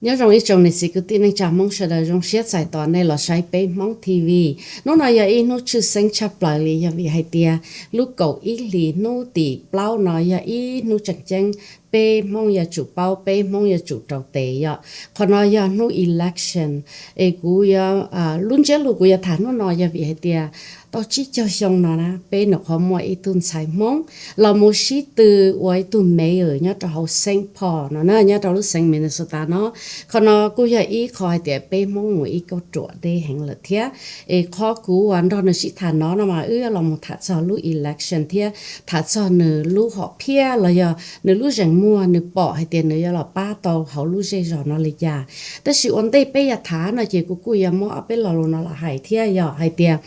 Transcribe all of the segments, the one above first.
Nyob zoo ib tsoom niam txiv kwv tij neej tsa Hmoob sawv daws, zoo siab txais tos nej los saib Peb Hmoob T V. Hnub no yog ib hnub tshwj xeeb tshaj plaws li yog vim hais tias lub kaum ib hlis hnub tim plaub no yog ib hnub tseem ceeb, peb Hmoob yuav tsum paub, peb Hmoob yuav tsum rau tes yom. Qhov no yog hnub election, es kuv yuav, lub ntsiab lus kuv yuav tham hnub no yog vim hais tias tau tsib caug xyoo no na peb nyuam qhuav muaj ib tug ntxhais Hmoob los mus sib tw ua ib tug mayor nyob rau hauv Saint Paul no na, nyob rau lub xeev Minnesota no. Qhov no kuj yog ib qho hais tias peb Hmoob mus ib kauj ruam deb heev lawm thiab. Es qhov kuv uas nrog nws sib tham no no mas wb los mus tham txog lub election thiab tham txog nws lub hom phiaj los yog nws lub zeem muag nws pom hais tias nws yuav los pab tau hauv lub zej zos no li cas. Tab sis ua ntej peb yuav tham no ces kuv kuj yuav muab ob peb lo lus no los hais thiab yog hais tias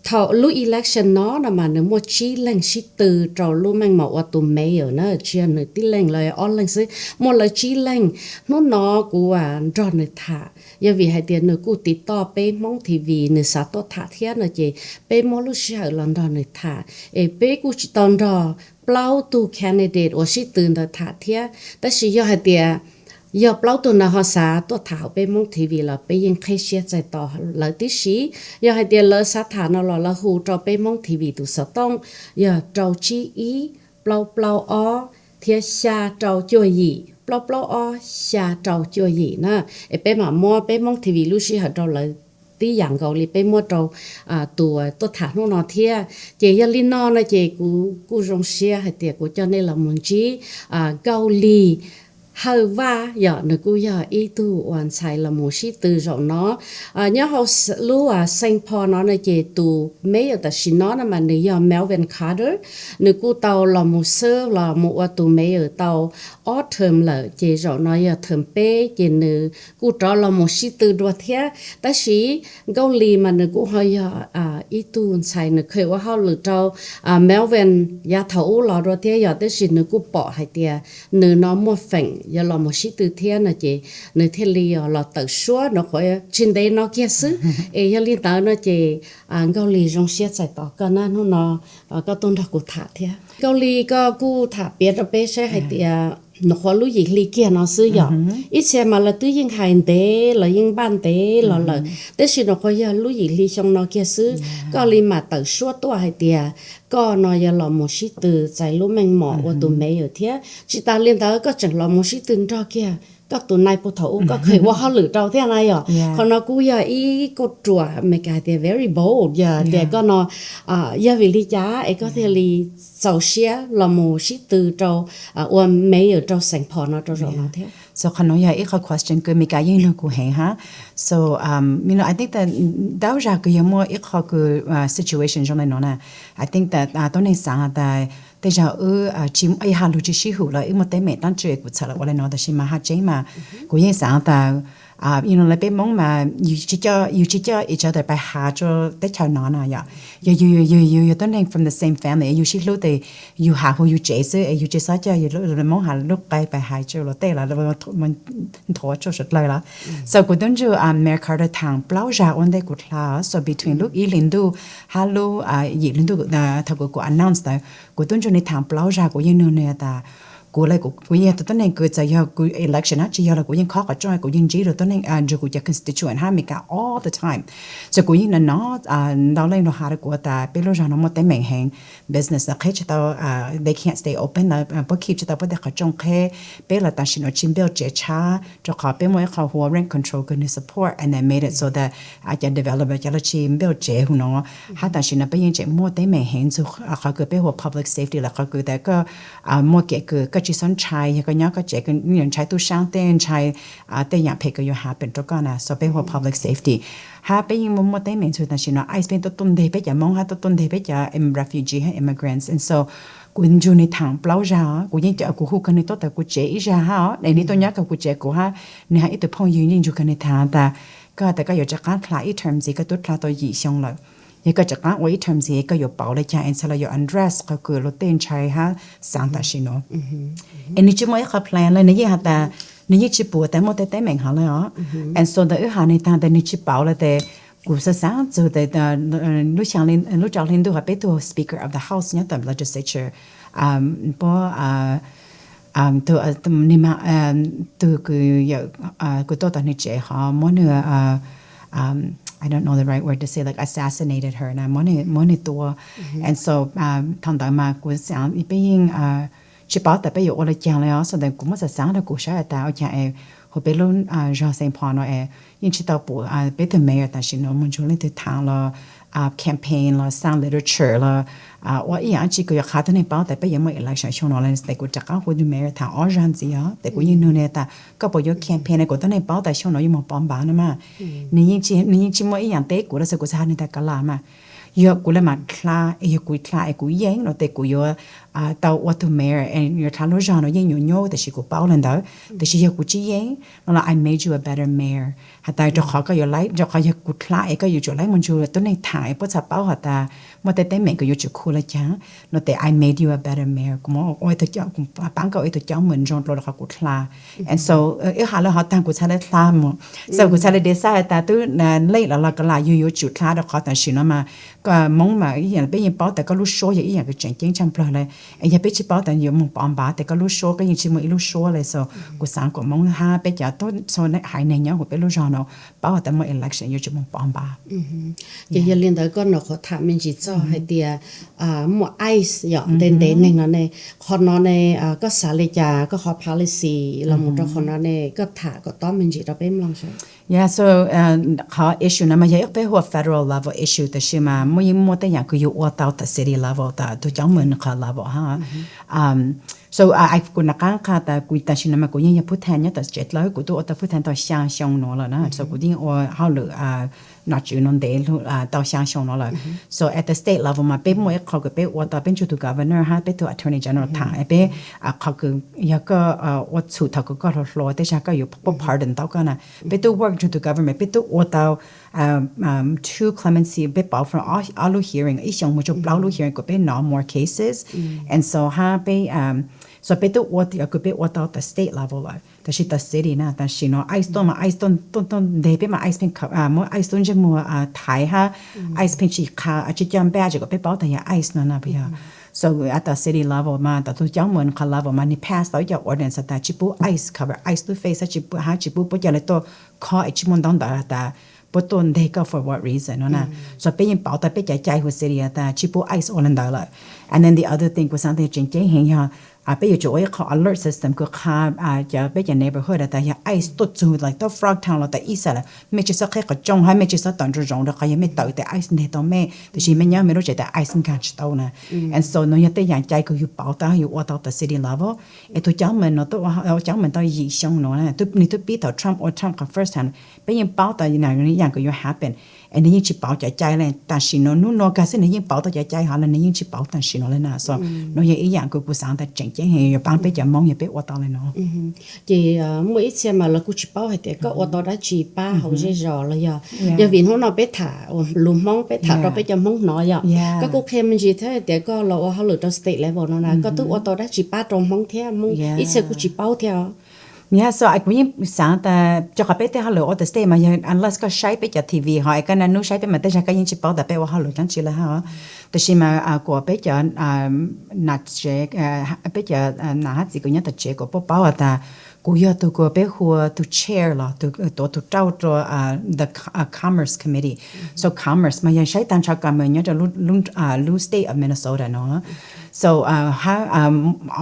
thaum lub election no no mas nws muaj tsib leeg sib tw rau lub meej mom ua tus mayor na, tsis yog nws tib leeg los ob leeg xwb, muaj lawv tsib leeg. Hnub no kuv nrog nws tham yog vim hais tias nws kuj tiv toj Peb Hmoob T V, nws xav tuaj tham thiab no ces peb muab lub sij hawm los nrog nws tham. Es peb kuj tsis tau nrog plaub tug candidate uas sib tw ntawd tham thiab, tab sis yog hais tias yog plaub tug ntawd ho xav tuaj tham hauv Peb Hmoob T V los peb yeej qhib siab txais tos lawv tib si. Yog hais tias lawv xav tham no los lawv hu rau Peb Hmoob T V tus xov tooj yog rau tsib ib, plaub plaub ob, thiab xya rau cuaj yim, plaub plaub ob, xya rau cuaj yim na. Es peb mam muab Peb Hmoob T V lub sij hawm rau lawv tib yam nkaus li peb muab rau tus tuaj tham hnub no thiab. Ces yog li no no ces kuv kuj zoo siab hais tias kuv coj nej los mus ntsib Nkauj Lis Hawj Vaj yom, nws kuj yog ib tug uas ntxhais los mus sib tw zaum no nyob hauv lub Saint Paul no no ces tus mayor tam sim no no mas nws yog Melvin Carter. Nws kuj tau los mus serve los mus ua tus mayor tau ob term lawm, ces zaum no yog term peb ces nws kuj rov los mus sib tw dua thiab. Tab sis Nkauj Lis mas nws kuj ho yog ib tug ntxhais nws kheev ua hauj lwm rau Melvin yav thaum ub los dua thiab yom, tab sis nws kuj pom hais tias nws no muaj feem yuav los mus sib tw thiab no ces nws thiaj li los tawm suab no qhuav tsis ntev no kiag xwb. Es yog li ntawd no ces Nkauj Lis, zoo siab txais tos koj na, hnub no koj tuaj nrog kuv tham thiab. Nkauj Lis, koj kuj tham piav rau peb saib hais tias nyuam qhuav lub yim hli kiag no xwb yom, ib txhia mas lawv twb yeej hais ntev los yeej npaj ntev los lawm, tab sis nyuam qhuav yog lub yim hli xyoo no kiag xwb koj li mam tawm suab tuaj hais tias koj no yuav los mus sib tw txais lub meej mom ua tus mayor thiab. Tsis tas li ntawd koj tseem los mus sib tw nrog kiag koj tus nai puag thaum ub koj kheev ua hauj lwm rau thiab na yom. Qhov no kuj yog ib kauj ruam Meskas hais tias very bold, yog tias koj no yog vim li cas es koj thiaj li txaus siab los mus sib tw rau ua mayor rau Saint Paul no rau zaum no thiab? So qhov no yog ib qho question kws Meskas yeej nug kuv heev hab. So you know, I think that ntau zag kws yog muaj ib qho kws situation zoo le no na, I think that tuab neeg xaav tas tej zag wb tsis, ib ha lug tsis sib hum los wb muaj teeb meem dlaab tsi kuv txham los ua le no, tab sis mas hab tseeb mas kuv yeej xaav tas you know, lawv peb Moob mas yus tsis coj each other pais has rua teb chaws no na yom. Yog yus, yus yog tuab neeg from the same family, yus sib hlub tes yus has huv yus tsev xwb es yus tsis xob coj yus Moob has lub qe pais has rua luag tej los nthuav tsua suav dlawg los. So kuv tub ntsuj Mayor Carter thaam plaub zag ua ntej kuv dlha, so between lub ib hli ntuj hab lub yim hli ntuj thaum kuv, kuv announce ntawd, kuv tub ntsuj nwg thaam plaub zag, kuv yeej nug nwg tas kuv le, kuv yeej yog tus tuab neeg kws txawm yog kuv election hab tsis yog los kuv yeej khob qhov rooj, kuv yeej ntsib rua tuab neeg, ntsib kuv cov constituent hab Meskas all the time. So kuv yeej nug ntau leej lug has rua kuv tas peb lub zog no muaj teeb meem heev, business los qheb tsis tau, they can't stay open, puab keep tsis tau puab tej qhov rooj qheb, peb los tam sim no tsis build tsev tshab rua qhov peb muaj ib qho hu ua rent control kws nwg support and then made it so that cov developer cov lug tsis build tsev huv no. Hab tam sim no peb yeej tseem muaj teeb meem heev ntxug qhov kws peb hu ua public safety los qhov kws tas koj muaj kev kws koj tsis xob ntshai, yog koj nyob koj tsev kws ntshai tub saab tej, ntshai tej yaam phem kws yuav happen rua koj na, so peb hu ua public safety. Hab peb yeej muaj, muaj teeb meem ntxug tam sim no ICE peb tuaj, tuaj nteg peb cov Moob hab tuaj, tuaj nteg peb cov refugee hab immigrants, and so kuv ntsuj nwg thaam plaub zag, kuv yeej, kuv hu kag nwg tuaj tawm kuv tsev ib zag hab, es nwg tuaj nyob kag kuv tsev kuv hab, nwg hab ib tug phooj ywg yeej ntsuj kag nwg thaam tas koj tas koj yuav rov qaab dlha ib term ntxiv, koj tub dlha tau yim xyoo lawm, yog koj rov qaab ua ib term ntxiv koj yuav pauv le caag, es txhad los yuav address qhov kws luag tej ntshai hab xaav tam sim no. Es nwg tsis muaj ib qho plan le, nwg yeej has tas nwg yeej tsis pum tas muaj tej teeb meem hov le os. And so ntawd wb has nwg taag tas nwg tsis pauv le tes kuv xaav, xaav ntxug tas lub xyaa, lub rau hli ntuj hov peb tug Speaker of the House nyob tom legislature, puab tus, tus kuv tuaj tom nws tsev ho muab nws, I don't know the right word to say, like, assassinated her na, muab nws tua. And so thaum ntawd mas kuv xaav peb yeej tsis paub tas peb yuav ua le caag le os, so ntawd kuv muab xaav xaav rau kuv saib tas ua caag es huv peb lub zog Saint Paul no es yeej tsis tau pum peb tug mayor tam sim no mus nrug leej twg thaam los campaign los xaa literature los ua ib yaam dlaab tsi kws yuav qha tuab neeg paub tas peb yuav muaj election xyoo no le. Tes kuv rov qaab hu nws mayor thaam ob zag ntxiv os, tes kuv yeej nug nws tas koj puas yuav campaign kuas tuab neeg paub tas xyoo no yuav moog pov npav no mas. Nws yeej tsis muaj ib yaam teb kuv le, so kuv txhad has nws tas kav lam mas, yog kuv le maam dlha, yog kuv dlha es kuv yeej no tes kuv yuav tau ua tug mayor, yuav dlha lub zog no yeej nyuaj nyuaj, tab sis kuv paub le ntawd. Tab sis yog kuv tsis yeej no los I made you a better mayor, has tas rau qhov koj yuav laib, rau qhov yog kuv dlha es koj yuav tsum laib mus nrug tuab neeg thaam es puab txhad paub has tas muaj tej teeb meem kws yuav tsum khu le caag no tes I made you a better mayor, kuv muab ua ib tug, kuv paab koj ua ib tug coob mem zoo dlua rau qhov kuv dlha. And so wb has le hov taag kuv txhad le dlha mus, so kuv txhad le decide has tas tub leej los los kav lam yug yuav tsum dlha rau qhov tam sim no mas Moob mas ib yaam peb yeej paub tas koj lub suab yog ib yaam kws tseem ceeb tshaj plawg le, es yog peb tsis paub tas yuav moog pov npav tes koj lub suab koj yeej tsis muaj ib lub suab le. So kuv xaav kuas Moob hab peb cov tub haiv neeg nyob huv peb lub zog no paub has tas muaj election yuav tsum moog pov npav. Ces yog li ntawd koj nyuam qhuav tham me ntsis txog hais tias muaj ice yom, ntev ntev neeg no ne, qhov no ne koj xav li cas, koj qhov policy los mus rau qhov no ne, koj tham kom tob me ntsis rau peb mloog saib. Yeah, so qhov issue no mas yog ib qho peb hu ua federal level issue, tab sis mas muaj, yeej muaj tej yaam kws yug ua tau tom city level, tom tug coob mem qhov level hab. So kuv nyuam qhuav qha tas kuv tam sim no mas kuv yeej yog phub thas nyob tom tsev dlawb, kuv tub ua tau phub thas tau xyaa xyoo nuav lawm na, so kuv yeej ua hauj lwm nom tswv nuav ntev tau xyaa xyoo nuav lawm. So at the state level mas peb muaj ib qho kws peb ua tau, peb nrug tug governor hab peb tug attorney general thaam, peb qhov kws yog koj ua txhum thaum kws koj hluas hluas tej zag koj yuav puab pardon tau koj na, peb tub work nrug tug government, peb tub ua tau two clemency, peb pauv from ob lub hearing, ib xyoo mus rua plaub lub hearing kuas peb nov more cases. And so hab peb, so peb tub ua kws peb ua tau tom state level lawm, tab sis tom city na tam sim no ice tuaj mas ice tuaj nteg peb mas ice pheej, muab ice tub ntsej muag thaiv hab ice pheej tsis qha, tsis coj npaj tsi kom peb paub tas yog ice no na puas yog. So tom city level mas tom tug coob mem qhov level mas nwg pass tau ib co ordinance has tas tsis pub ice cover ice tub face, hab tsis pub puab ca le tuaj khob es tsis muaj ntaub ntawv has tas puab tuaj nteg koj for what reason no na. So peb yeej pauv tau peb cov cai huv city has tas tsis pub ice ua le ntawd lawm. And then the other thing kuv xaav tas tseem ceeb heev yog peb yuav tsum ua ib qho alert system kws qha cov peb cov neighborhood has tas yog ice tuaj txug lawm, tuaj Frogtown los tas ib xaam lawm, mej tsis xob qheb qhov rooj hab mej tsis xob tawm nraum zoov rau qhov yog mej tawm tes ice nteg tau mej, tab sis mej nyob mej lub tsev tas ice nkaag tsis tau na. And so no yog tej yaam cai kws yug pauv tau yug ua tau tom city level. Es tug coob mem no, coob mem tau yim xyoo no, nwg tub pib thaum Trump ua Trump qhov first time, peb yeej paub tas yaam kws yuav happen, es nwg yeej tsis pauv cov cai le. Tam sim no nub nua kag xwb nwg yeej pauv tau cov cai hov le, nwg yeej tsis pauv tam sim no le na. So no yog ib yaam kws kuv xaav tas tseem ceeb heev yuav paab peb cov Moob yog peb ua tau le no. Ces muaj ib txhia mas lawv kuj tsis paub hais tias koj ua tau dab tsi pab hauv zej zos los yog, yog vim hnub no peb tham lus Hmoob peb tham rau peb cov Hmoob hnov yom. Koj kuj qhia me ntsis thiab hais tias koj los ua hauj lwm rau state level no na, koj twb ua tau dab tsi pab rau Hmoob thiab, Hmoob ib txhia kuj tsis paub thiab os. Yeah, so kuv yeej xaav tas rau qhov peb tej hauj lwm ua tom state mas yog unless koj saib peb cov T V hov es koj naj nub saib peb mas tej zag koj yeej tsis paub tas peb ua hauj lwm dlaab tsi le hab. Tab sis mas kuas peb cov nam tsev, peb cov nam hab txiv kws nyob tom tsev kuas puab paub has tas kuv yog tug kws peb hu ua tug chair los tuav tug rauj rua the Commerce Committee. So Commerce mas yog saib taag nrho commerce nyob rau lub state of Minnesota no. So hab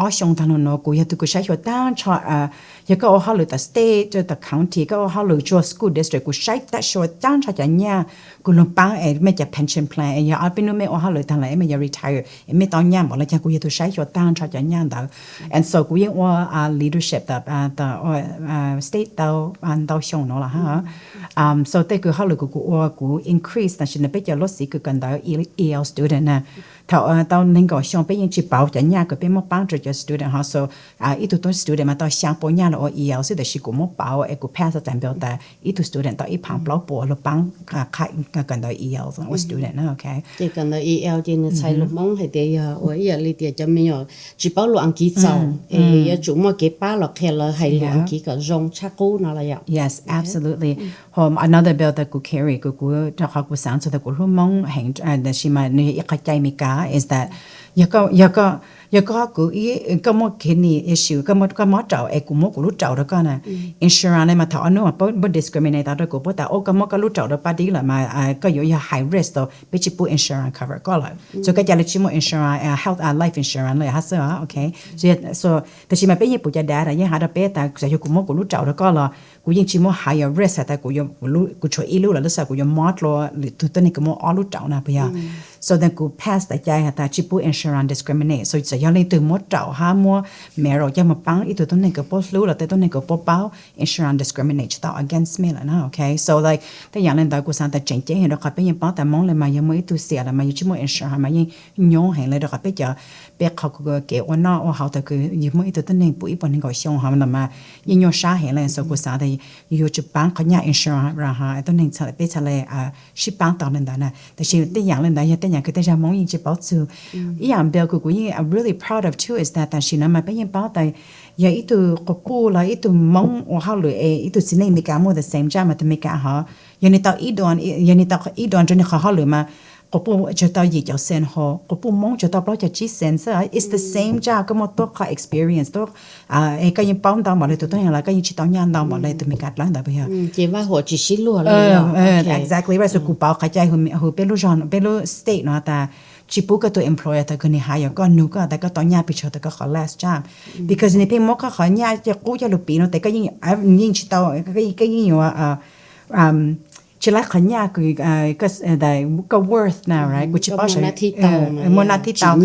ob xyoo taag lug nuav kuv yog tug kws saib xyuas taag nrho, yog koj ua hauj lwm tom state, tom county, koj ua hauj lwm tsua school district, kuv saib taag xyuas taag nrho cov nyaj kws lug paab es mej cov pension plan es yog ob peb nub mej ua hauj lwm taag lawm es mej yuav retire es mej tau nyaj npaum le caag, kuv yog tug saib xyuas taag nrho cov nyaj ntawd. And so kuv yeej ua leadership state tau ntau xyoo no los hab. So tej kws hauj lwm kws kuv ua kuv increase tam sim no peb cov lub xim kws kawm ntawv E L student na, thaum tau neeg nkaum xyoo peb yeej tsis pauv cov nyaj kws peb muab paab rua cov student hov. So ib tug tub student mas tau xyaa pua nyaj los ua E L xwb, tab sis kuv muab pauv es kuv pass tas npau tas ib tug student tau ib phav plaub puas lug paab kawm ntawv E L ua student na, ok. Ces kawm ntawv E L ces nws txhais lus Hmoob hais tias yog ua ib yam li tias cov me nyuam tsis paub lus Askiv txaus es yuav tsum muaj kev pab los qhia lawv hais lus Askiv kom zoo tshaj qub no los yom. Yes, absolutely. Hos another bill tas kuv carry kws kuv rau qhov kuv xaav txug tas kuv hlub Moob heev, tab sis mas nws yog ib qho cai Meskas. is that yog koj, yog koj, yog koj kuv ib, koj muaj kidney issue, koj mob raum es kuv muab kuv lub raum rau koj na, insurance ne mas thaum ob hnub mas puab discriminate tau rau kuv, puab tas, o, koj muab koj lub raum rau pab dib lawm mas koj yuav yog high risk tau, peb tsis pub insurance cover koj lawm. So koj ca le tsis muaj insurance, health, life insurance lawm hab xwb os, ok. So tab sis mas peb yeej pum cov data yeej has rau peb tas txawm yog kuv muab kuv lub raum rau koj los kuv yeej tsis muaj higher risk has tas kuv tshuav ib lub los lub xwb, kuv yuav mob dlua lwm tug tuab neeg kws muaj ob lub raum na, puas yog? So then kuv pass tau cai has tas tsis pub insurance discriminate. So txawm yog leej twg muab raum hab muab marrow coj mus paab ib tug tuab neeg kws puab hlub los tej tuab neeg kws puab paub, insurance discriminate tsis tau against me lawm na, ok. So like tej yaam le ntawd kuv xaav tas tseem ceeb heev rau qhov peb yeej paub tas Moob le mas yog muaj ib tug xiam lawm mas yog tsis muaj insurance mas yeej nyoob heev le rau qhov peb cov, peb qhov kev ua noj ua haus thaum kws yog muaj ib tug tuab neeg puv ib puas nees nkaum xyoo hov ntawd mas yeej nyuaj sab heev le. So kuv xaav tas yuav tsum paab qhov nyaj insurance rau hov tuab neeg peb txhad le sib paab tau le ntawd na. Tab sis tej yaam le ntawd yog tej yaam kws tej zag Moob yeej tsis paub txug. Ib yaam bill kws kuv yeej really proud of too is that tam sim no mas peb yeej paub tas yog ib tug quas puj los ib tug Moob ua hauj lwm es ib tug txiv neej Amelikas muaj the same job mas tus Amelikas hov, yog nwg tau ib duas, yog nwg tau ib duas rua nwg qhov hauj lwm mas quas puj tsuas tau yim caum cent ho, quas puj Moob tsuas tau plaub caug tsib cent xwb. It's the same job, koj muaj tuab qhov experience tuab, es koj yeej paub ntau npaum le tus tuab neeg los koj yeej tsis tau nyaj ntau npaum le tus Amelikas dlawb ntawd puas yog? Exactly right. So kuv pauv qhov cai hu peb lub zog, peb lub state no tas tsis pub koj tus employer thaum kws nwg hire koj nug koj tas koj tau nyaj pes tsawg tau koj qhov last job, because nwg pheej muab koj qhov nyaj coj qub coj lug piv no tes koj yeej, yeej tsis tau, koj yeej yuav tsis laib qhov nyaj kws koj worth na, right? Kuv tsis paub, muaj naj thib tau.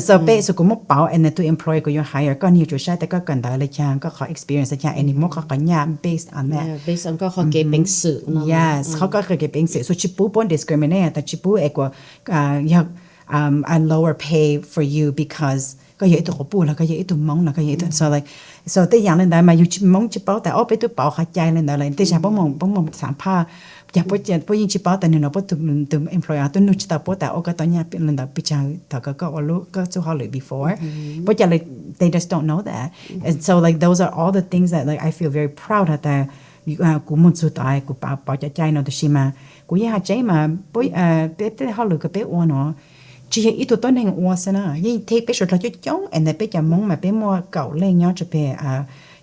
So peb, so kuv muab pauv as nws tus employer kws yuav hire koj, nwg yuav tsum saib tas koj kawm ntawv le caag, koj qhov experience le caag, as nwg muab koj qhov nyaj based on that. Yes, qhov koj qhov kev peev xwm, so tsis pub puab discriminate tas tsis pub es kuas yog a lower pay for you because koj yog ib tug quas puj los koj yog ib tug Moob los koj yog ib tug, so like, so tej yaam le ntawd mas yug Moob tsis paub tas, o, peb tub pauv qhov cai le ntawd lawm, tej zag puab moog xaav phaj, puab yeej tsis paub tas nwg no puab tus employer tub nug tsis tau puab tas, o, koj tau nyaj le ntawd pes tsawg thaum kws koj ua lub, koj txuj hauj lwm before, puab ca le, they just don't know that. And so like those are all the things that like I feel very proud has tas kuv moog txug tom kuv pauv cov cai no, tab sis mas kuv yeej has tseeb mas peb tej hauj lwm kws peb ua no tsis yog ib tug tuab neeg ua xwb na, yeej theej peb suav dlawg coob coob, and then peb cov Moob mas peb muaj kaum leej nyob rua peg,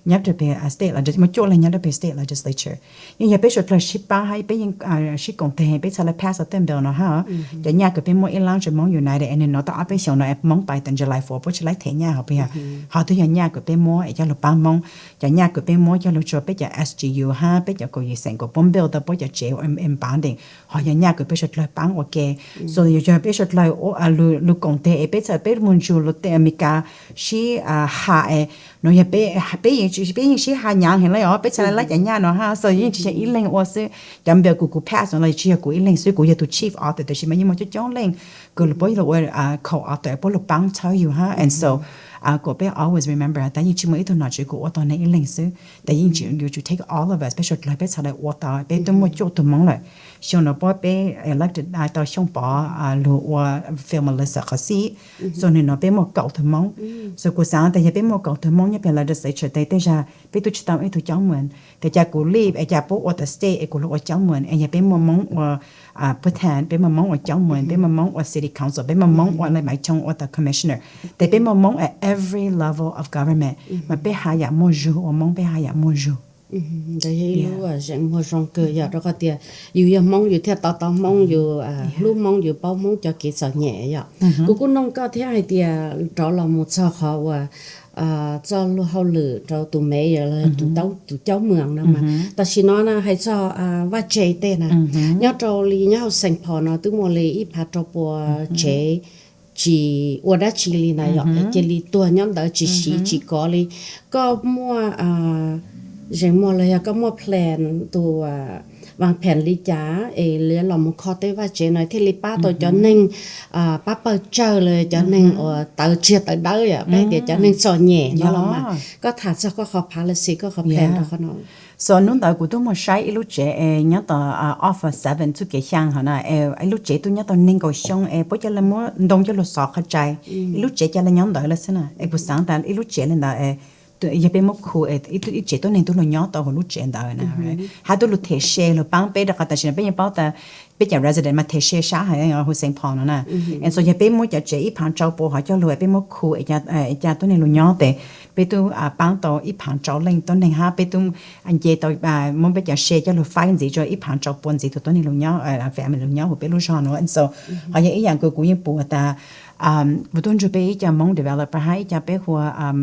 nyob rua peg state, muaj cuaj leej nyob rua peg state legislature. Yeej yog peb suav dlawg sib pab hab peb yeej sib koom teg peb txhad le pass tej bill no hab. Cov nyaj kws peb muab ib laab rua Moob United es nwg nov tau ob peb xyoos no es Moob pais tas July four puab tsis laib them nyaj hov puas yog? Hov twb yog nyaj kws peb muab es coj lug paab Moob, cov nyaj kws peb muab coj lug tsua peb cov S G U hab peb cov kaum yim xeem kws puab build tau puab cov tsev ua bonding, hov yog nyaj kws peb suav dlawg paab ua ke. So yog peb suav dlawg lug koom teg es peb txhad peb moog ntsug lug tej Amelikas sib ha es no yog peb, peb yeej sib ha nyaav heev le os, peb txhad le laib cov nyaj no hab. So yeej tsis yog ib leeg ua xwb, cov bill kws kuv pass no los tsis yog kuv ib leeg xwb, kuv yog tus chief author tab sis mas yeej muaj coob coob leej kws puab lug ua co-author puab lug paab txhawb yug hab. And so kuas peb always remember tas yeej tsis muaj ib tug nom tswv kws ua tau neeg ib leeg xwb, tas yeej yuav tsum take all of us, peb suav dlawg peb txhad le ua tau. Peb tub muaj cuaj tug Moob lawm, xyoo no puab peb elected tau Xyooj Pov lug ua fill Melissa qhov seat. So nwg no peb muaj kaum tug Moob. So kuv xaav tas yog peb muaj kaum tug Moob nyob peg legislature tes tej zag peb tub tsis tau ib tug coob moos. Tes ca kuv leave es ca puab ua tas state es kuv lug ua coob moos, es yog peb muaj Moob ua puab thaab, peb muaj Moob ua coob moos, peb muaj Moob ua city council, peb muaj Moob ua le Maiv Choo ua tas commissioner, tes peb muaj Moob at every level of government, mas peb ha yam muaj zug ua Moob, peb ha yam muaj zug. Ntawd yog ib lub zeem muag zoo kawg yog rau qhov tias yus yog Hmoob yus thiaj to taub Hmoob, yus hlub Hmoob yus paub Hmoob cov kev txom nyem yom. Kuv kuj noog koj thiab hais tias rov los mus txog qhov uas txoj luag hauj lwm rau tus mayor los tus caub moos no mas tam sim no na hais txog vaj tse tej na, nyob rau li nyob hauv Saint Paul no twb muaj li ib phav rau pua tsev tsis ua dab tsi li na yom, cia li tuag nyob ntawd tsis siv tsis kov li. Koj muaj zeem muag los yog koj muaj plan tus vaas phem li cas es los mus kho tej vaj tsev no thiaj li pab tau cov neeg pab pawg tsawg los cov neeg uas tawv tsiag tawv dawb yom, peb tias cov neeg txom nyem no los mas. Koj tham txog koj qhov policy, koj qhov plan rau qhov no. So hnub ntawd kuv tub muag saib ib lub tsev es nyob tom off seven txuj kev xyaa hov na, ib lub tsev tub nyob tau neeg nkaum xyoo es puab ca le muab ntoo coj lug xov qhov rais, ib lub tsev ca le nyob ntawd lawm xwb na. Es kuv xaav tas ib lub tsev le ntawd yog peb muab khu ib tsev tuab neeg tub lug nyob tau huv lub tsev ntawd na, hab tub lug them se lug paab peb rau qhov tam sim no peb yeej paub tas peb cov resident mas them se sab heev hu Saint Paul no na. And so yog peb muab cov tsev ib phav rau pua hov coj lug peb muab khu es ca tuab neeg lug nyob tes peb tub paab tau ib phav rau leej tuab neeg hab peb tub nce tau muab peb cov se coj lug faib ntxiv rua ib phav rau pua ntxiv tug tuab neeg lug nyob, family lug nyob huv peb lub zog no. And so hov yog ib yaam kws kuv yeej pum tas kuv tub nrug peb ib co Moob developer hab ib co peb hu ua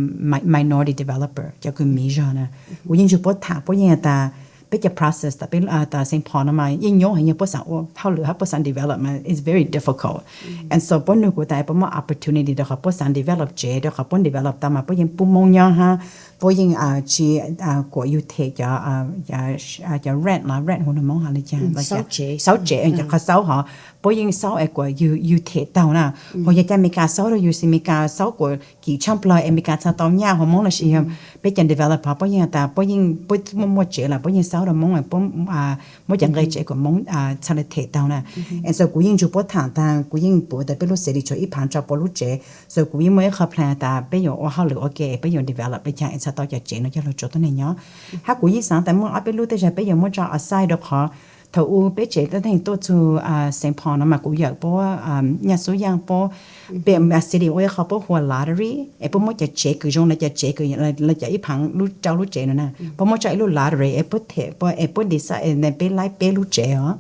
minority developer cov kws miv zog na, kuv yeej nrug puab tham puab yeej tas peb cov process tas Saint Paul no mas yeej nyoob heev yog puab xaav ua hauj lwm hab puab xaav develop mas it's very difficult. And so puab nug kuv tas puab muaj opportunity rua qhov puab xaav develop tsev rua qhov puab develop tau mas puab yeej pub Moob nyob hab puab yeej tsi kuam yug them cov rent los rent hu lug Moob has le caag, xauv tsev, cov qhov xauv hov puab yeej xauv es kuam yug them taug na. Hu yog ca Amelikas xauv rua yug, Amelikas xauv kuam kim tshaaj plawg Amelikas txhaj tau nyaj hu Moob lossis yog peb cov developer puab yeej tas puab yeej puab muaj muaj tsev los puab yeej xauv rua Moob, puab muab cov nqe tsev kuam Moob txhaj le them taug na. And so kuv yeej nrug puab tham tas kuv yeej pum tas peb lub city tshuav ib phav rau pua lub tsev, so kuv yeej muaj ib qho plan tas peb yuav ua hauj lwm ua ke peb yuav develop le caag es txhaj tau cov tsev no coj lug rua tuab neeg nyob. Hab kuv yeej xaav tas muaj ob peb lub tej zag peb yuav muab tso aside rua qhov thaum u peb tsev tuab neeg tuaj txug Saint Paul no mas kuv yawm puab, nyaj xub yaaj puab, peb city ua ib qho puab hu ua lottery es puab muab cov tsev kws zoo le cov tsev kws le cov ib phav rau lub tsev no na puab muab tso ib lub lottery es puab them es puab decide peb laib peb lub tsev os.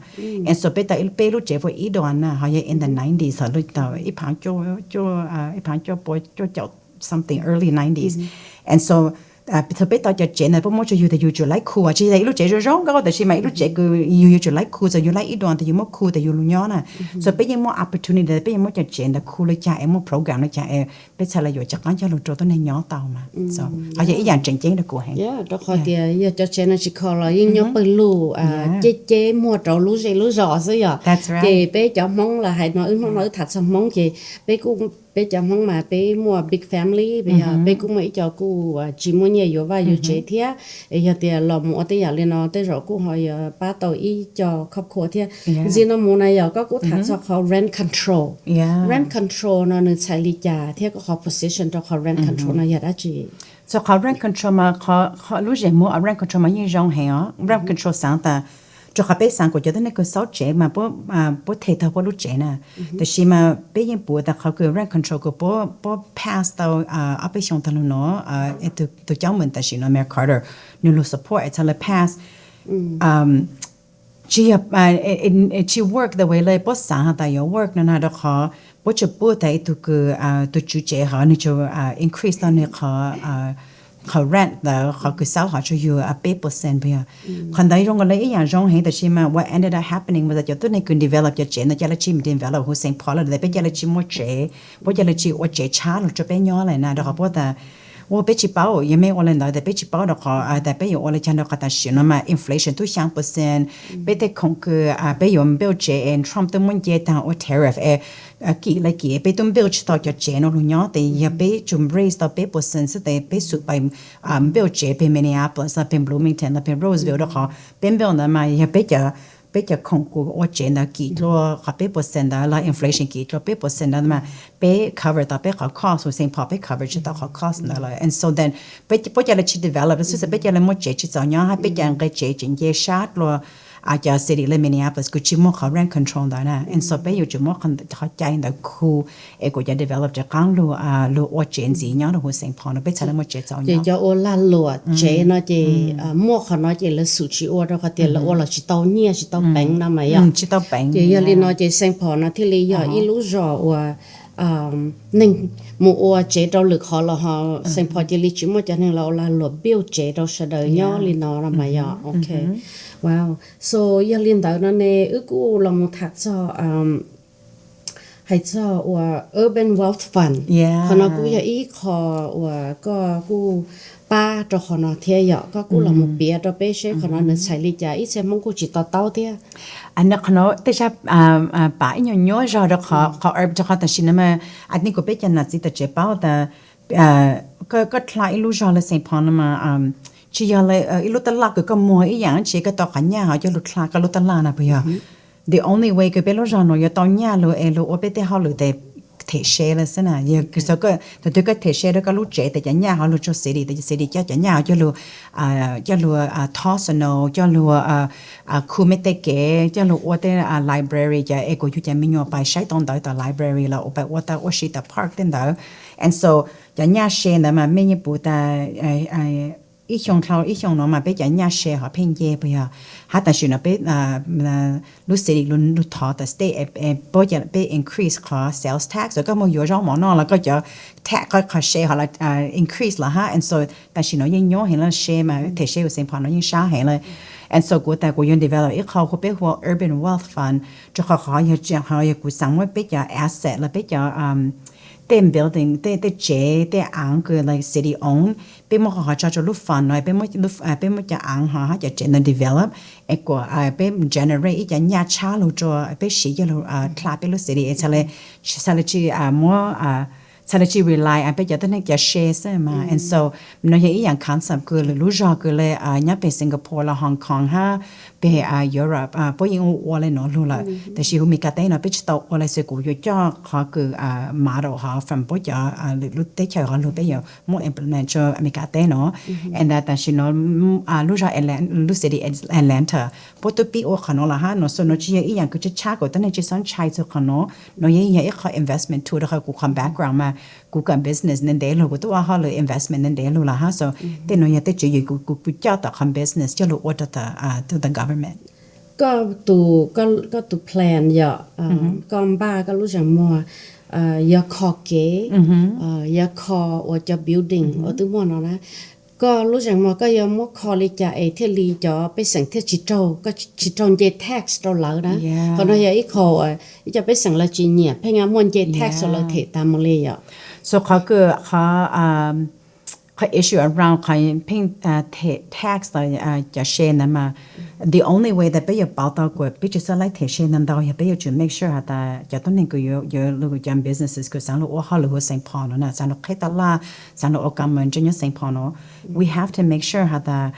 And so peb tau peb lub tsev ua ib dorm na, hov yog in the nineties, ib phav, ib phav cuaj pua cuaj caum something, early nineties. And so thaum peb tau cov tsev ntawd puab muab tsua yug tas yug tsum laib khu, tsi tas ib lub tsev zoo zoo nkauj tab sis mas ib lub tsev kws yug yuav tsum laib khu, tas yug laib ib dorm tas yug muab khu tas yug lug nyob na. So peb yeej muaj opportunity peb yeej muab cov tsev ntawd khu le caag es muaj program le caag es peb txhaj le yuav cov qaab coj lug rua tuab neeg nyob tau mas. Hov yog ib yaam tseem ceeb rua kuv heev. Rua qhov tias yog cov tsev no tsis kho los yeej nyob pawg lug ceb ceb muag rau lub zej lub zos xwb yom. Ces peb cov Hmoob los hais no, wb Hmoob no wb tham txog Hmoob ces peb kuj, peb cov Hmoob mas peb muaj big family, peb kuj muaj ib co kuj tsis muaj nyiaj yuav vaj yuav tsev thiab. Es yog tias los mus ua tej yaam li no tej zaum kuj ho yuav pab tau ib co khov khua thiab. Ntxiv no mus na yog koj kuj tham txog qhov rent control. Rent control no nws txhais li cas thiab koj qhov position rau qhov rent control no yog dab tsi? So qhov rent control mas, lub zeem muag rent control mas yeej zoo heev os. Rent control xaav tas, rua qhov peb xaav kuas cov tuab neeg kws xauv tsev mas puab them taug puab lub tsev na. Tab sis mas peb yeej pum tas qhov kws rent control kws puab pass tau ob peb xyoo taag lug no, tug coj moog tam sim no Mayor Carter nws lug support es txhaj le pass, tsis yog, tsis work the way le puab xaav has tas yuav work no na, rua qhov puab tsuas pum tas ib tug kws, tug tswv tsev hov nwg tsuas increase tau nwg qhov rent ntawd, qhov kws xauv hov tsuas yug peb percent puas yog. Qhov ntawd zoo le ib yaam zoo heev tab sis mas what ended up happening mas tas cov tuab neeg kws develop cov tsev ntawd ca le tsis develop huv Saint Paul lawm, peb ca le tsis muaj tsev, puab ca le tsis ua tsev tshab lug rua peb nyob le na, rua qhov puab tas ua peb tsis paub, yog mej ua le ntawd tas peb tsis paub rua qhov tas peb yuav ua le caag rua qhov tam sim no mas inflation tub xyaa percent, peb tej khoom kws peb yuav build tsev es Trump tub muab nce taag ua tariff es kim le kim peb tub build tsis tau cov tsev no lug nyob tes yog peb tsuas raise tau peb percent xwb tes peb xum pais build tsev peg Minneapolis los peg Bloomington los peg Roseville rua qhov peb build ntawd mas yog peb cov, peb cov khoom kws ua tsev ntawd kim dlua qhov peb percent ntawd los inflation kim dlua peb percent ntawd mas peb cover tau peb qhov cost, huv Saint Paul peb cover tsis tau qhov cost ntawd lawm. And so then peb, puab ca le tsis develop xwb, peb ca le muaj tsev tsis txaus nyob hab peb ca nqe tsev tseem nce sab dlua cov city le Minneapolis kws tsis muaj qhov rent control ntawd na. And so peb yuav tsum muab qhov cai ntawd khu es kuas cov develop rov qaab lug, lug ua tsev ntxiv nyob rua huv Saint Paul no peb txhaj le muaj tsev txaus nyob. Ces cov ua lag luam tsev no ces muaj qhov no ces lawv xum tsis ua rua qhov tias lawv ua los tsis tau nyiaj tsis tau peev no mas yog. Tsis tau peev. Ces yog li no ces Saint Paul no thiaj li yog ib lub zos uas neeg mus ua tsev rau lwm qhov los ho Saint Paul cia li tsis muaj cov neeg los ua lag luam build tsev rau sawv daws nyob li no no mas yog. Ok. Wow. So yog li ntawd no ne wb kuj los mus tham txog, hais txog uas Urban Wealth Fund. Qhov no kuj yog ib qho uas koj kuj pab rau qhov no thiab yom, koj kuj los mus piav rau peb seb qhov no nws txhais li cas, ib txhia Hmoob kuj tsis to taub thiab. Qhov no tej zag pab ib nyuag nyuaj zog rau qhov, rau qhov tam sim no mas I think kuas peb cov nam txiv tawm tsev paub tas koj dlha ib lub zog le Saint Paul no mas tsis yog le ib lub taj laj kws koj muag ib yaam dlaab tsi koj tau qhov nyaj ho coj lug dlha koj lub taj laj na puas yog? The only way kws peb lub zog nuav yuav tau nyaj lug es lug ua peb tej hauj lwm tes them se lawm xwb na. Yog thaum twg koj them se rau koj lub tsev tes cov nyaj ho luag tsuag city, tes city coj cov nyaj ho coj luag, coj luag thaub snow, coj luag khu mej tej kev, coj luag ua tej library, cov es kuv yug cov me nyuam pais saib tau ntawv tom library los pais ua tau ua si tom park tej ntawd. And so cov nyaj se ntawd mas mej yeej pum tas ib xyoo dhau ib xyoo no mas peb cov nyaj se ho pheej nce puas yog? Hab tam sim no peb lub city lug thov tas state peb increase qhov sales tax, koj moog yuav zaub mov noj los koj cov tax, qhov se ho increase lawm hab. And so tam sim no yeej nyob heev lawm, se mas them se ua Saint Paul no yeej sab heev lawm. And so kuv tas kuv yuav develop ib qho hu peb hu ua urban wealth fund, rua qhov qhov yog kuv xaav muab peb cov asset los peb cov tej building, tej tsev, tej aav kws like city own, peb muab qhov qhov tso rua lub fund no, peb muab cov aav ho hab cov tsev no develop, es kuas peb generate ib cov nyaj tshab lug rua peb siv coj lug dlha peb lub city es txhad le tsi muab, txhad le tsi rely peb cov tuab neeg cov se xwb mas. And so no yog ib yaam concept kws lwm lub zog kws le nyob peg Singapore los Hong Kong hab peg Europe puab yeej ua ua le nuav lug lawm. Tab sis huv Meskas teb no peb tsi tau ua le, so kuv yuav coj qhov kws model hov from puab cov lwm lub teb chaws hov lug peb yuav muab implement rua Meskas teb no. And tam sim no lub zog, lub city Atlanta puab tub pib ua qhov nuav los hab. No so no tsi yog ib yaam kws tshab tshab kuas tuab neeg tsi xob ntshai txug qhov nuav. No yeej yog ib qho investment tool rua qhov kuv qhov background mas kuv kam business ntev ntev lug, kuv tub ua hauj lwm investment ntev ntev lug los hab. So tej nuav yog tej tswv yim kuv coj tom qhov business coj lug ua rua the government. Koj tus, koj tus plan yog koj npaj koj lub zeem muag yuav kho kev, yuav kho ua cov building ua tub muag no na. Koj lub zeem muag koj yuav muab kho li cas es thiaj li cov pej xeem thiaj tsi raug, koj tsi raug nce tax rau lawv na? Qhov no yog ib qho ib co pej xeem lawv tsi nyiam pheej muaj nce tax rau lawv them tas mus li yom. So qhov kws qhov qhov issue around qhov pheej them tax cov se ntawd mas the only way that peb yuav pauv tau kuas peb tsi xob laib them se ntau ntau yog peb yuav tsum make sure has tas cov tuab neeg kws yuav, yuav lug cov businesses kws xaav lug ua hauj lwm huv Saint Paul no na, xaav lug qheb taj laj, xaav lug ua kam meem rua nyob Saint Paul no, we have to make sure has tas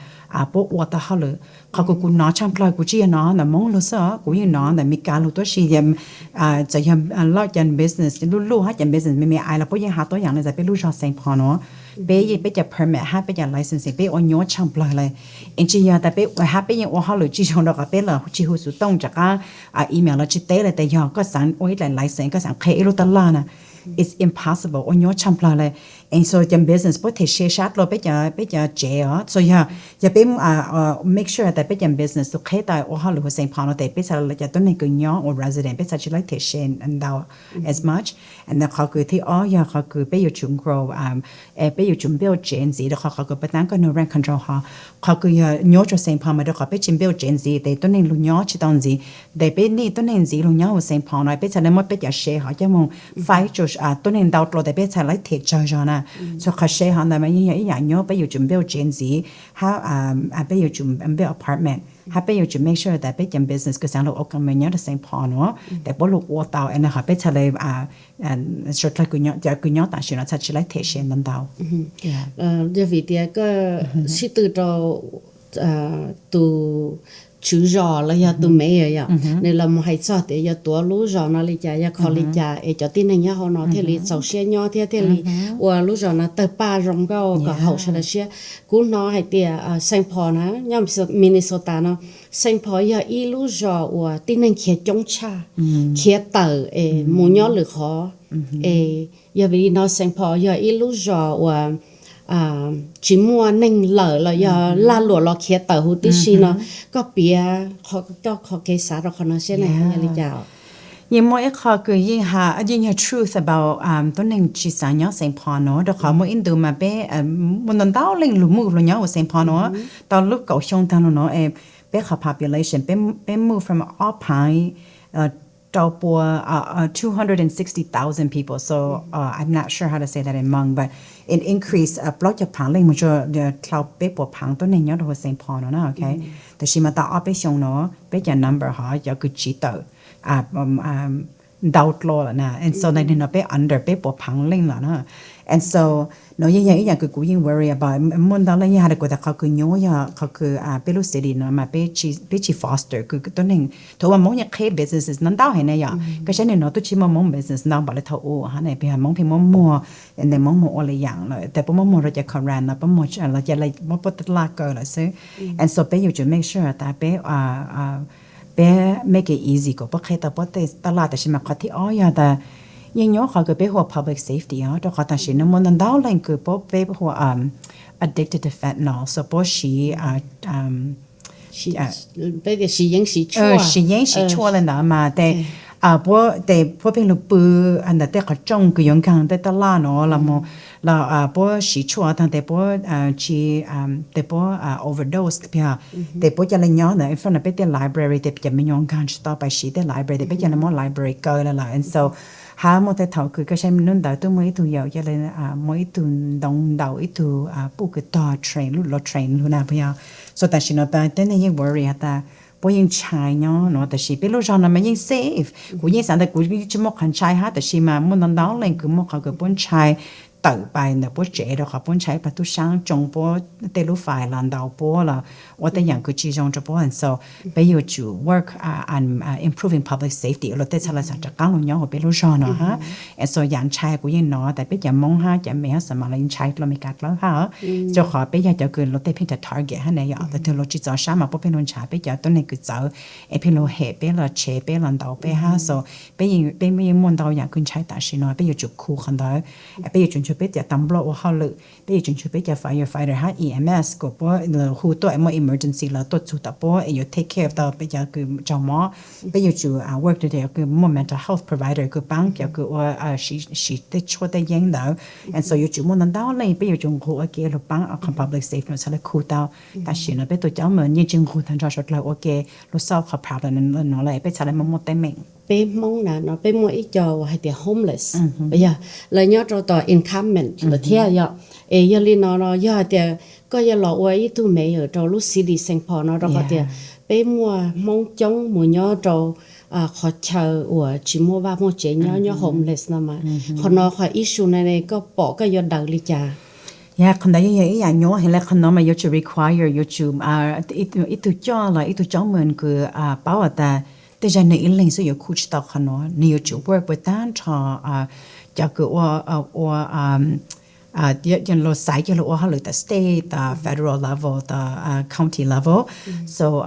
puab ua tau hauj lwm. Qhov kws kuv nov tshaaj plawg, kuv tsi yog nov ntawm Moob lug xwb, kuv yeej nov ntawm Meskas lug tuab si. Txawm yog loj cov business luj luj hab cov business me me ais los puab yeej has tuab yaam le tas peb lub zog Saint Paul no peb yeej, peb cov permit hab peb cov licensing peb ua nyuaj tshaaj plawg le. Es tsi yog tas peb, hab peb yeej ua hauj lwm tsi zoo rua qhov peb los tsi hu xuv tooj rov qab email los tsi teb le tas yog koj xaav ua ib dlaim license, koj xaav qheb ib lub taj laj na, it's impossible, ua nyuaj tshaaj plawg le. And so cov business puab them se sab dlua peb cov, peb cov tsev os. So yog, yog peb make sure tas peb cov business tug qheb tau ua hauj lwm huv Saint Paul no tes peb txhad, cov tuab neeg kws nyob ua resident peb txhad tsi laib them se ntau as much. And then qhov kws thib ob yog qhov kws peb yuav tsum grow, peb yuav tsum build tsev ntxiv rua qhov, qhov kws puag ta koj nug rent control hov, qhov kws yog nyuaj rua Saint Paul mas rua qhov peb tsi build tsev ntxiv tes tuab neeg lug nyob tsi tau ntxiv. Tes peb nij tuab neeg ntxiv lug nyob huv Saint Paul no peb txhad le muab peb cov se hov coj moog faib rua tuab neeg ntau dlua tes peb txhad laib them tsawg zog na. So qhov se hov ntawd mas yeej yog ib yaam nyuaj, peb yuav tsum build tsev ntxiv, hab peb yuav tsum build apartment, hab peb yuav tsum make sure tas peb cov business kws xaav lug ua kam meem nyob rua Saint Paul no tes puab lug ua tau, and then qhov peb txhad le suav dlawg cov kws nyob tam sim no txhad tsi laib them se ntau ntau. Yog vim tias koj sib tw rau tus tswv zos los yog tus mayor yom, nws los mus hais txog tias yuav tuav lub zos no li cas, yuav kho li cas es cov tib neeg nyob hauv no thiaj li txaus siab nyob thiab thiaj li ua lub zos no tawg paj zoo nkauj kom haum sawv daws siab. Kuv hnov hais tias Saint Paul na, nyob Minnesota no, Saint Paul yog ib lub zos uas tib neeg khiav coob tshaj, khiav tawm es mus nyob lwm qhov, es yog vim li no Saint Paul yog ib lub zos uas tsis muaj neeg lawm los yog lag luam los khiav tawm huv tib si no, koj piav koj qhov kev xav rau qhov no seb na yog li cas? Yeej muaj ib qho kws yeej, yeej yog truth about tuab neeg tsis xav nyob Saint Paul no, rau qhov muaj ib ntus mas peb, muaj ntau ntau leej lug move lug nyob huv Saint Paul no, tau lub kaum xyoo taag lug no, peb qhov population, peb move from ob phaav rau pua, two hundred and sixty thousand people, so I'm not sure how to say that in Hmong, but it increase plaub caug phaav leej moog rua dlhau peb puas phaav tuab neeg nyob rau huv Saint Paul no na, ok. Tab sis mas tau ob peb xyoo no peb cov number hov cov kws tsiv tawm ntau dlua lawm na. And so na, nim no peb under peb puas phav leej lawm na. And so no yeej yog ib yam kws kuv yeej worry about. Muaj ntau leej yeej has rau kuv tas qhov kws nyuaj yog qhov kws peb lub city no mas peb tsis foster kws tuab neeg. Thaum ub mas Moob yeej qheb businesses no ntau heev ne yom, koj saib nim no twb tsis muaj Moob business ntau npaum li thaum ub hab ne, peb Moob pheej muab muag, ntawm Moob muag ua li yaam lawm, tas puab muab muag rau cov Karen no, puab muab puab taj laj kaw lawm xwb. And so peb yuav tsum make sure tas peb peb make it easy kom puab qheb tau puab tej taj laj, tab sis mas qhov thib ob yog tas yeej nyob qhov kws peb hu ua public safety os, rau qhov tam sim no muaj ntau ntau leej kws puab peb hu ua addicted to fentanyl, so puab siv siv yeeb siv tshuaj li ntawd mas tes puab tes puab pheej lug pw ntawm tej qhov rooj kws yuav nkaag tej taj laj no los mus los puab siv tshuaj taag tes puab tsis tes puab overdose, tes puab ca le nyob ntawm in front of peb tej library tes cov me nyuam nkaag tsis tau pais siv tej library tes peb ca le muab library kaw le lawm. And so hab muaj tej thaum kws koj saib nub ntawd twb muaj ib tug yawm ca le muaj ib tug ntoo ntaus ib tug puj kws tog train lub los train lug na puas yog. So tam sim no tuab neeg yeej worry has tas puab yeej ntshai nyob no, tab sis peb lub zog no mas yeej safe. Kuv yeej xaav tas kuv tsis muaj qhov ntshai hab, tab sis mas muaj ntau ntau leej kws muaj qhov kws puab ntshai tawm pais ntawm puab tsev rau qhov puab ntshai ib plag tub saab tsoo puab tej lub fais los ntaus puab los ua tej yaam kws tsis zoo rau puab. And so peb yuav tsum work on improving public safety, luag tej txhaj le xaav rov qaab lug nyob huv peb lub zog no hab. And so yaam ntshai kuv yeej nov tas peb cov Moob hab cov Mev hab Somali ntshai dlua Meskas dlawb hab, rau qhov peb yog cov kws luag tej pheej target hab ne yom, thaum twg luag tsis txaus sab mas puab pheej lug ntshav peb cov tuab neeg kws txawv es pheej lug hem peb los tshev peb los ntaus peb hab. So peb yeej muaj ntau yaam kws ntshai tam sim no, peb yuav tsum khu qhov ntawd. Peb yuav tsum nrug peb cov tas nplua ua hauj lwm, peb yuav tsum nrug peb cov firefighter hab E M S kom puab hu tuaj es muaj emergency lawv tuaj txug tom puab es yuav take care tau peb cov kws raug mob. Peb yuav tsum work together kws muaj mental health provider kws paab cov kws ua siv tej tshuaj tej yeeb ntawd. And so yuav tsum muaj ntau ntau leej, peb yuav tsum nqug ua ke lug paab qhov public safe no txhaj le khu tau. Tam sim no peb tug cov mob yeej tsis nqug tag nrho suav dlawg ua ke lug solve qhov problem no lawm peb txhaj le muaj muaj teeb meem. Peb Hmoob na no peb muaj ib co hais tias homeless, yog lawv nyob rau tom encampment lawm thiab yom. Es yog li no no yog hais tias koj yuav los ua ib tug mayor rau lub city Saint Paul no rau qhov tias peb muaj Hmoob coob mus nyob rau qhov chaw uas tsis muaj vaj muaj tsev nyob, nyob homeless no mas, qhov no qhov issue no koj pom koj yuav daws li cas? Yog qhov ntawd yeej yog ib yaam nyuaj heev le, qhov no mas yuav tsum require, yuav tsum ib tug coj los ib tug coob mus kws paub has tas tej zag nwg ib leeg xwb yuav khu tsis tau qhov no, nwg yuav tsum work with tag nrho cov kws ua ua luag xaiv coj lug ua hauj lwm tom state, tom federal level, tom county level. So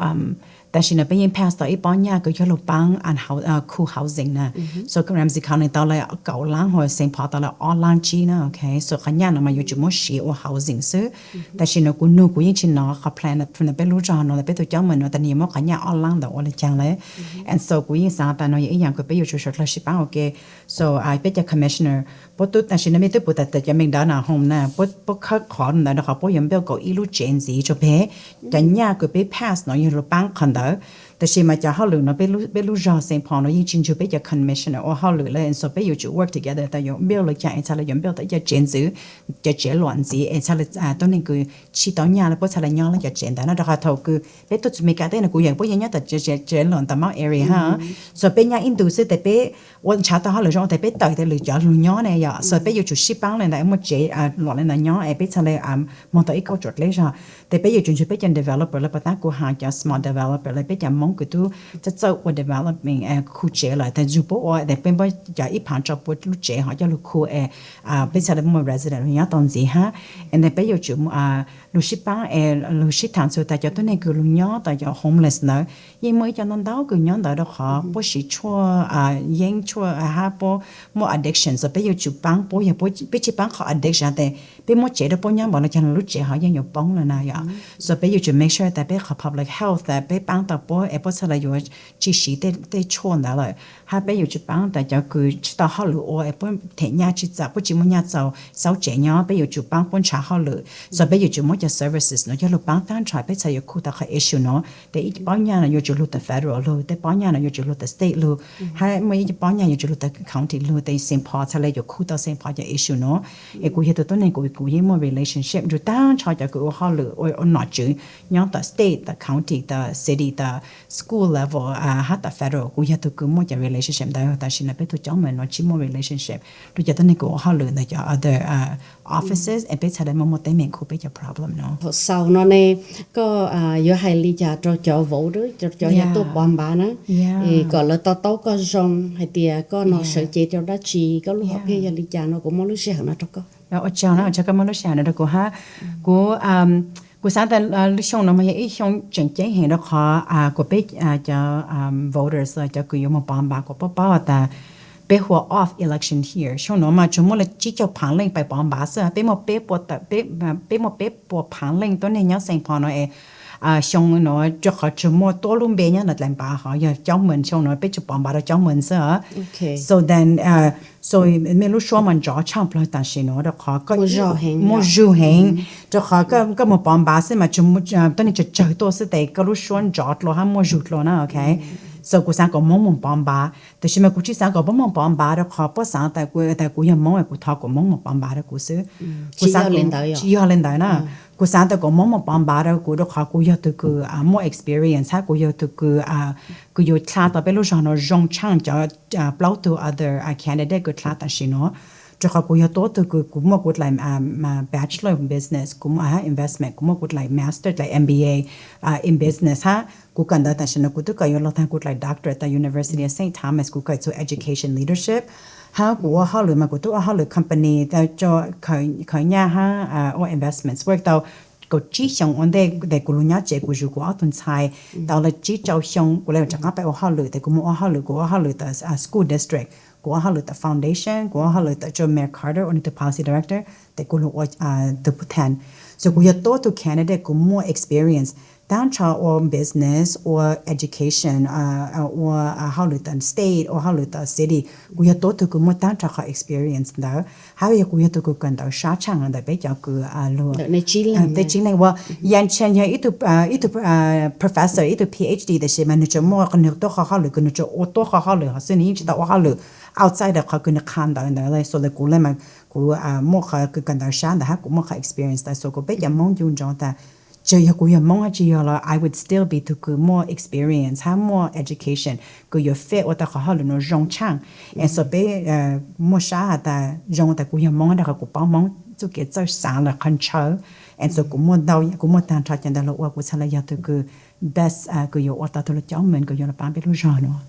tam sim no peb yeej pass tau ib pob nyaj kws coj lug paab khu housing na. So Ramsey County tau le kaum laab, hos Saint Paul tau le ob laab tsib na. So qhov nyaj no mas yuav tsum muab siv ua housing xwb. Tam sim no kuv nug kuv yeej tsis nov qhov plan no, peb lub zog no peb tug coob mus no tas nwg yuav muab qhov nyaj ob laab ntawd ua le caag le. And so kuv yeej xaav tas no yog ib yaam kws peb yuav tsum suav dlawg sib paab ua ke. So peb cov commissioner puab tub tam sim no mej twb pum tas cov Mekdana Home na, puab khawb qhov ntawd rau qhov puab yuav build kaum ib lub tsev ntxiv rua peb. Cov nyaj kws peb pass no yog lug paab qhov ntawd. Tab sis mas cov hauj lwm no peb lub zog Saint Paul no yeej tsis nrug peb cov commissioner ua hauj lwm le, so peb yuav tsum work together tas yuav build le caag es txhaj le yuav build tau ib co tsev ntxiv, cov tsev luam ntxiv es txhaj le tuab neeg kws tsis tau nyaj le puab txhaj le nyob le cov tsev ntawd no rau qhov thaum kws peb tuaj txug Meskas teb no kuv yog puab yeej nyob tom tsev luam tom Mount Airy hab. So peb nyaj ib ntu xwb tes peb ua ntshaw tau hauj lwm zoo tes peb tawm tes lwm cov lug nyob ne yom. So peb yuav tsum sib paab le ntawd muaj tsev luam le ntawd nyob es peb txhaj le moog tau ib kauj tsuam dleb zog. Tes peb yuav tsum nrug peb cov developer le puas tab kuv has cov small developer le peb cov Moob kws tub txawj txawj ua development khu tsev lawm tes nrug puab ua tes peb muab cov ib phav rau puab lub tsev ho coj lug khu es peb txhaj le muaj resident lug nyob tau ntxiv hab. And then peb yuav tsum lug sib paab es lug sib thaam txug tas cov tuab neeg kws lug nyob tas cov homeless ntawd yeej muaj ib co ntau ntau kws nyob ntawd rau qhov puab siv tshuaj yeeb tshuaj hab puab muaj addiction. So peb yuav tsum paab puab, yog peb tsis paab qhov addiction tes peb muab tsev rau puab nyob npaum le caag lub tsev ho yeej yuav poob le na yom. So peb yuav tsum make sure tas peb qhov public health tas peb paab tau puab es puab txhaj le yuav tsis siv tej tshuaj ntawd lawm. Hab peb yuav tsum paab tas cov kws tsis tau hauj lwm ua es puab them nyaj tsis txaus, puab tsis muaj nyaj txaus xauj tsev nyob, peb yuav tsum paab puab ntshaw hauj lwm. So peb yuav tsum muab cov services no coj lug paab tag nrho peb txhaj yuav khu tau qhov issue no. Tes ib pob nyaj no yuav tsum lug tas federal lug, tej pob nyaj no yuav tsum lug tas state lug, hab muaj ib pob nyaj yuav tsum lug tas county lug tes Saint Paul txhaj le yuav khu tau Saint Paul cov issue no. Es kuv yog tug tuab neeg kuv kuv yeej muaj relationship nrug tag nrho cov kws ua hauj lwm ua nom tswv nyob tom state, tom county, tom city, tom school level, hab tom federal. Kuv yog tug kws muaj cov relationship ntawd, tam sim no peb tug cov mem no tsis muaj relationship rua cov tuab neeg kws ua hauj lwm ntawm cov other offices, es peb txhad le muaj muaj teeb meem kho peb cov problem no. Thaum xaus no ne, koj yuav hais li cas rau cov voters, rau cov yog tuaj pov npav na, es kom lawv to taub koj zoo hais tias koj no sawv cev rau dab tsi, koj lub hom phiaj yog li cas no, kuv muab lub sij hawm no rau koj. Ua tsaug na, ua tsaug koj muab lub sij hawm no rau kuv hab. Kuv, kuv xaav tas lub xyoo no mas yog ib xyoo tseem ceeb heev rau qhov kuas peb cov voters, cov kws yuav moog pov npav, kuas paub paub tas peb hu ua off election year. Xyoo no mas tsuas muaj le tsib caug phaav leej pais pov npav xwb. Peb muaj peb puas, peb muaj peb puas phaav leej tuab neeg nyob Saint Paul no es xyoo no rua qhov tsuas muaj tuab lub npe nyob ntawm dlaim npav, hos yog cauj moos, xyoo no peb tsuas pov npav rau cauj moos xwb. So then, so mej lub suab mas ntsov tshaaj plawg tam sim no rua qhov muaj zug heev, rua qhov koj moog pov npav xwb mas tuab neeg tsawg tsawg tuaj xwb tes koj lub suab ntsov dlua hab muaj zug dlua na, ok. So kuv xaav kom Moob moog pov npav, tab sis mas kuv tsis xaav kom puab moog pov npav rua qhov puab xaav tas kuv yog Moob es kuv thov kom Moob moog pov npav rua kuv xwb. Kuv xaav, tsis yog le ntawd na. Kuv xaav tas kom Moob moog pov npav rua kuv rua qhov kuv yog tug kws muaj experience hab kuv yog tug kws, kws yuav dlha tau peb lub zog no zoo tshaaj cov plaub tug other candidate kws dlha tam sim no. Rua qhov kuv yog tuab tug kws kuv muaj kuv dlaim bachelor of business, kuv muaj investment, kuv muaj kuv dlaim master, dlaim M B A in business hab kuv kawm ntawv tam sim no kuv tub kawm yuav lug taag kuv dlaim doctorate tas University of Saint Thomas, kuv kawm txug education leadership. Hab kuv ua hauj lwm mas kuv tub ua hauj lwm company, khaws nyaj hab ua investments work tau kaum tsib xyoo ua ntej tes kuv lug nyob tsev kuv zuv kuv ob tug ntxhais. Tau le tsib rau xyoo kuv le rov qaab peb ua hauj lwm tes kuv moog ua hauj lwm, kuv ua hauj lwm tas school district, kuv ua hauj lwm tas foundation, kuv ua hauj lwm tas Joe Mayor Carter ua nwg tug policy director, tes kuv lug ua tug pub than. So kuv yog tuab tug candidate kws muaj experience taag nrho ua business, ua education, ua hauj lwm tas state, ua hauj lwm tas city. Kuv yog tuab tug kws muaj taag nrho qhov experience ntawd. Hab yog kuv yog tug kws kawm ntawv sab tshaaj ntawm peb cov kws lug, peb tsib leeg ua, Yan Chen yog ib tug, ib tug professor, ib tug P H D, tab sis mas nwg tsuas muaj nwg tuab qhov hauj lwm kws nwg tsuas ua tuab qhov hauj lwm hov xwb, nwg yeej tsis tau ua hauj lwm outside the qhov kws nwg qha ntawv ntawd le. So kuv le mas kuv muaj qhov kws kawm ntawv sab ntawd hab kuv muaj qhov experience ntawd. So kuas peb cov Moob ncu ntsoov tas tsuas yog kuv yog Moob hab tsis yog los I would still be tug kws muaj experience hab muaj education kws yuav fit ua tau qhov hauj lwm no zoo tshaaj. And so peb muaj sab has tas zoo tas kuv yog Moob rua qhov kuv paub Moob txuj kev txawj xaav lawm qhov ntshaw. And so kuv muaj taag nrho cov ntawd lug ua kuv txhad le yog tug kws best kws yuav ua tau tug lug cauj moos kws yuav lug paab peb lub zog no.